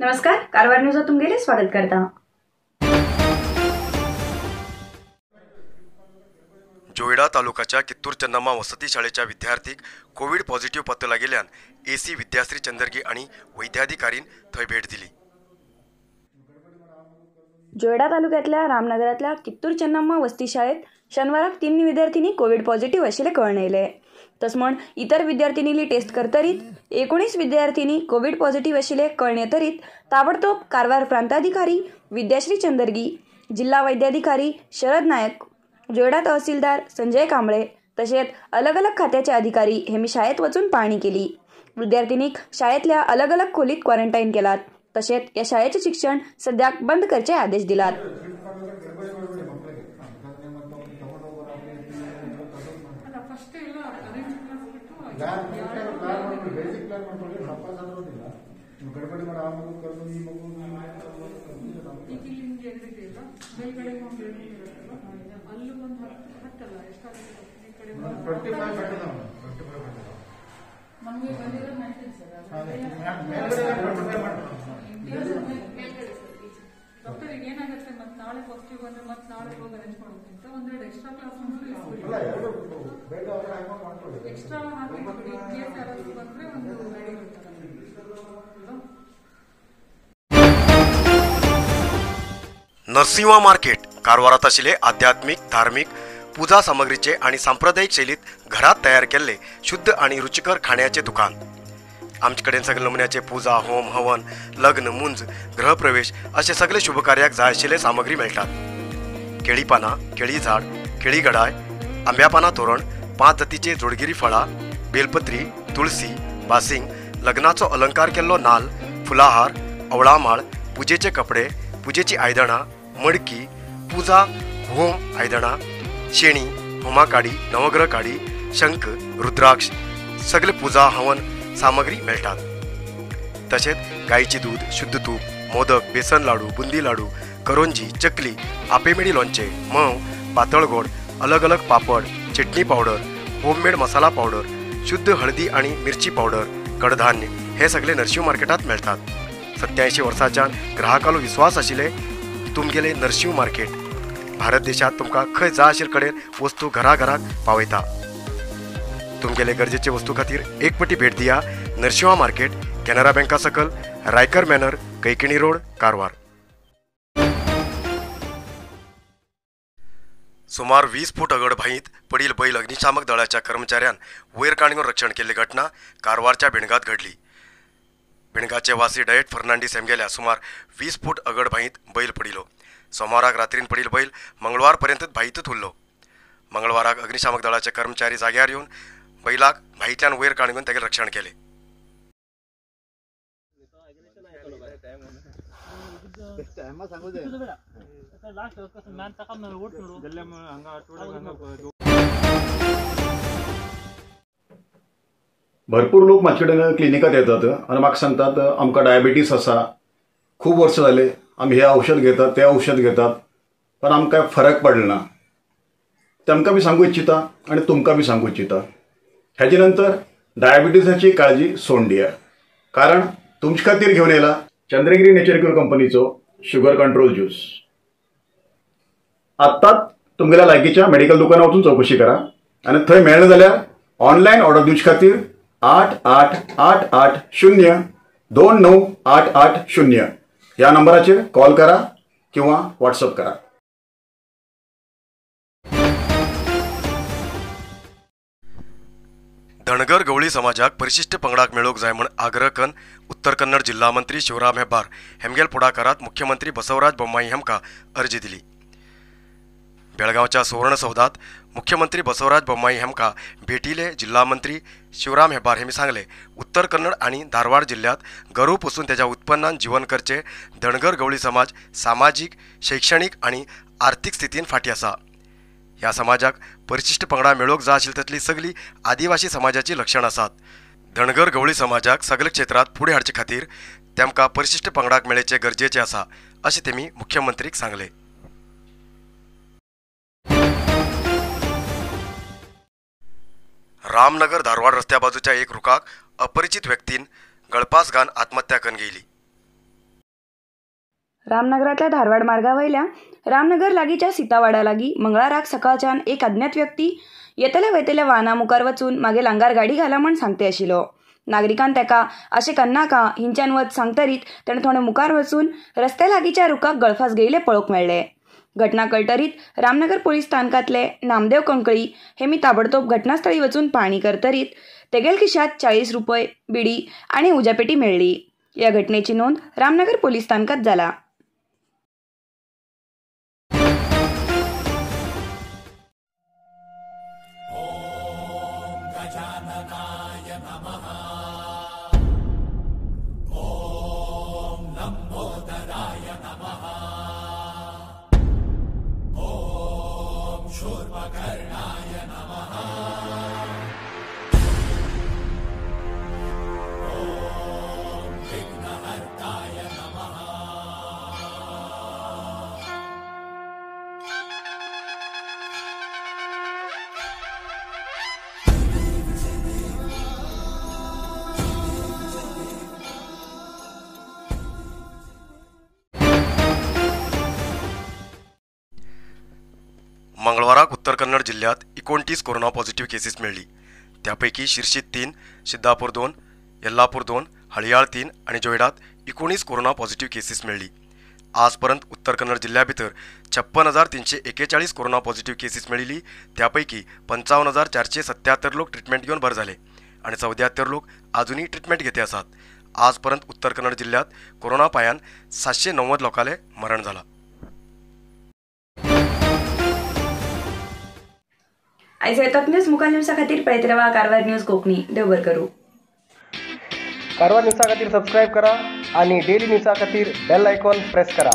नमस्कार, कारवार न्यूजात तुमगेले स्वागत करता। जोयडा तालुकाच्या कित्तूर चन्नम्मा वसती शाळेच्या विद्यार्थीक कोविड पॉझिटिव्ह पत्तो लागिल्ल्यान एसी विद्याश्री चंदर्गी आणि वैद्याधिकारीन थंय भेट दिली। जोयडा तालुक्यातल्या रामनगरातल्या कित्तूर चन्नम्मा वस्ती शाळेत शनिवाराक 3 विद्यार्थिनी कोविड पॉझिटिव्ह आशिल्ले कळून येयले। तस म्हण इतर विद्यार्थिनीली टेस्ट करतरीत 19 विद्यार्थिनी कोविड पॉझिटिव्ह आशिल्ले कळून येतरीत ताबडतोब कारवार प्रांताधिकारी विद्याश्री चंदर्गी, जिल्हा वैद्याधिकारी शरद नायक, जोयडा तहसीलदार संजय कांबळे तसेच अलग अलग खात्याचे अधिकारी हेमी शाळेत वचून पाहणी केली। विद्यार्थिनीक शाळेतल्या अलग अलग खोलीत क्वारंटाईन केलात। तसेच या शाळेचे शिक्षण सध्याक बंद करचे आदेश दिलात। नरसिंहा मार्केट कारवारात आशिल्ले आध्यात्मिक, धार्मिक पूजा सामग्रीचे आणि सांप्रदायिक शैलीत घरात तयार केल्ले शुद्ध आणि रुचिकर खाण्याचे दुकान। आमचे कडेन सगळे नमुन्याचे पूजा, होम, हवन, लग्न, मुंज, गृहप्रवेश असे सगळे शुभकार्याक जाय आशिल्ले सामग्री मेळटात। केळी पानां, केळी झाड, केळी गडाय, आंब्या पानां तोरण, 5 जातीचे जोडगिरी फळां, बेलपत्री, तुळसी, बासिंग, लग्नाचो अलंकार केल्लो नाल, फुलाहार, अवळामाळ, पुजेचे कपडे, पुजेची आयदनां, मडकी, पूजा होम आयदनां, शेणी, होमाकाडी, नवग्रह काडी, शंख, रुद्राक्ष सगळे पूजा हवन सामग्री मेळटात। तशेंच गायची दूध, शुद्ध तूप, मोदक, बेसन लाडू, बुंदी लाडू, करोंजी, चकली, आपेमेडी लोणचें, म्होंव, पातळ गोड, अलग अलग पापड, चटणी पावडर, होममेड मसाला पावडर, शुद्ध हळदी आणि मिरची पावडर, कडधान्य हे सगळे नरशिंव मार्केटात मेळटात। 87 वर्सांच्यान ग्राहकालो विश्वास आशिल्ले तुमगेले नरशिंव मार्केट भारत देशात तुमकां खंय जाय आशिल्ले कडेन वस्तू घराघराक पावयता। तुमगेले गरजेचे वस्तू खातीर एक पटी भेट दिया नरशिंहा मार्केट, कॅनरा बँका सकल, रायकर मॅनर, कैकिणी रोड, कारवार। सुमार 20 फूट अगड भाईत पडील बैल अग्निशामक दळाच्या कर्मचाऱ्यान वयर काडून रक्षण केल्ली घटना कारवारच्या भिणगात घडली। भिणगाचे वासी डयट फर्नांडीस हेमगेल्या सुमार 20 फूट अगड भाईत बैल पडिलो। सोमाराक रात्रीन पडील बैल मंगळवारपर्यंत भाईतच उरलो। मंगळवाराक अग्निशामक दळाचे कर्मचारी जाग्यार येवन बैलाक भाईतल्यान वयर काडून तागेलें रक्षण केलें। भरपूर लोक म्हाजे कडेन क्लिनिकात येतात आनी म्हाका सांगतात आमकां डायबिटीस आसा, खूब वर्सां जाले आमी हें औषध घेतात, तें औषध घेतात, पण आमकां फरक पडलो ना। तांकां बी सांगू इच्छिता आनी तुमकां बी सांगू इच्छिता, हेजे नंतर डायबिटीसाची काळजी सोडून दिया, कारण तुमचे खातीर घेवन येयला चंद्रगिरी नेचर क्युअर कंपनीचो शुगर कंट्रोल ज्यूस। आत्ताच तुमगेल्या लागींच्या मेडिकल दुकानार वचून चवकशी करा आनी थंय मेळना जाल्यार ऑनलायन ऑर्डर दिवचे खातीर 8 8 8 8 0 2 9 8 8 0 ह्या नंबराचेर कॉल करा किंवा व्हॉट्सअप करा। धनगर गवळी समाजाक परिशिष्ट पंगडाक मेळोवंक जाय म्हूण आग्रह कन उत्तर कन्नड जिल्हा मंत्री शिवराम हेब्बार हेमगेल फुडाकारात मुख्यमंत्री बसवराज बोम्माई हेमकां अर्जी दिली। बेळगांवच्या सुवर्णसौधात मुख्यमंत्री बसवराज बोम्माई हेमकां भेटिले जिल्हा मंत्री शिवराम हेब्बार हेमी सांगले, उत्तर कन्नड आनी धारवाड जिल्ह्यात गरू पोसून तेज्या उत्पन्नान जीवन करचे धनगर गवळी समाज सामाजीक, शैक्षणिक आनी आर्थिक स्थितीन फाटी आसा। ह्या समाजाक परिशिष्ट पंगडा मेळोवंक जाय आशिल्ली तसली सगळी आदिवासी समाजाची लक्षणां आसात। धनगर गवळी समाजाक सगळे क्षेत्रात फुडें हाडचे खातीर तेमकां परिशिष्ट पंगडाक मेळचे गरजेचें आसा अशें तेमी मुख्यमंत्रीक सांगलें। रामनगर धारवाड रस्त्या बाजूच्या एक रुखाक अपरिचित व्यक्तीन गळपास घालून आत्महत्या करून गेली। रामनगरातल्या धारवाड मार्गावयल्या रामनगर लागींच्या सीतावाडा लागीं मंगळाराक सकाळच्यान एक अज्ञात व्यक्ती येतल्या वयतल्या वाहना मुखार वचून मागीर आंगार गाडी घाला म्हण सांगते आशिल्लो. नागरिकान ताका अशें करनाका हिंच्यान वच सांगतरीत ताणें थोडे मुखार वचून रस्त्या लागींच्या रुखाक गळफास घेयले पळोवंक मेळ्ळे. घटना कळटरीत रामनगर पोलीस स्थानकांतले नामदेव कंकळी हे मी ताबडतोब घटनास्थळी वचून पाहणी करतरीत तेगेल खिशात 40 रुपये, बिडी आणि उजापेटी मेळ्ळी. या घटनेची नोंद रामनगर पोलीस स्थानकात जाला. मंगळवाराक उत्तर कन्नड जिल्ह्यात 29 कोरोना पॉझिटिव्ह केसीस मेळ्ळी. त्यापैकी शिर्शीत 3, सिद्धापूर 2, येल्लापूर 2, हळियाळ 3 आणि जोयडात 19 कोरोना पॉझिटिव्ह केसीस मेळ्ळी. आजपर्यंत उत्तर कन्नड जिल्ह्या भितर 56,341 कोरोना पॉझिटिव्ह केसीस मेळिल्ली. त्यापैकी 55,477 लोक ट्रिटमेंट घेवन बरे जाले आणि 74 लोक अजूनही ट्रिटमेंट घेते आसात. आजपर्यंत उत्तर कन्नड जिल्ह्यात कोरोना पायान 790 लोकांले मरण झाला. आयज येतात न्यूज मुखार न्यूजा खातीर पळयत रावा कारवार न्यूज कोंकणी. देव बरें करूं. कारवार न्यूजा खातीर सबस्क्रायब करा आणि डेली न्यूजा खातीर बेल आयकॉन प्रेस करा.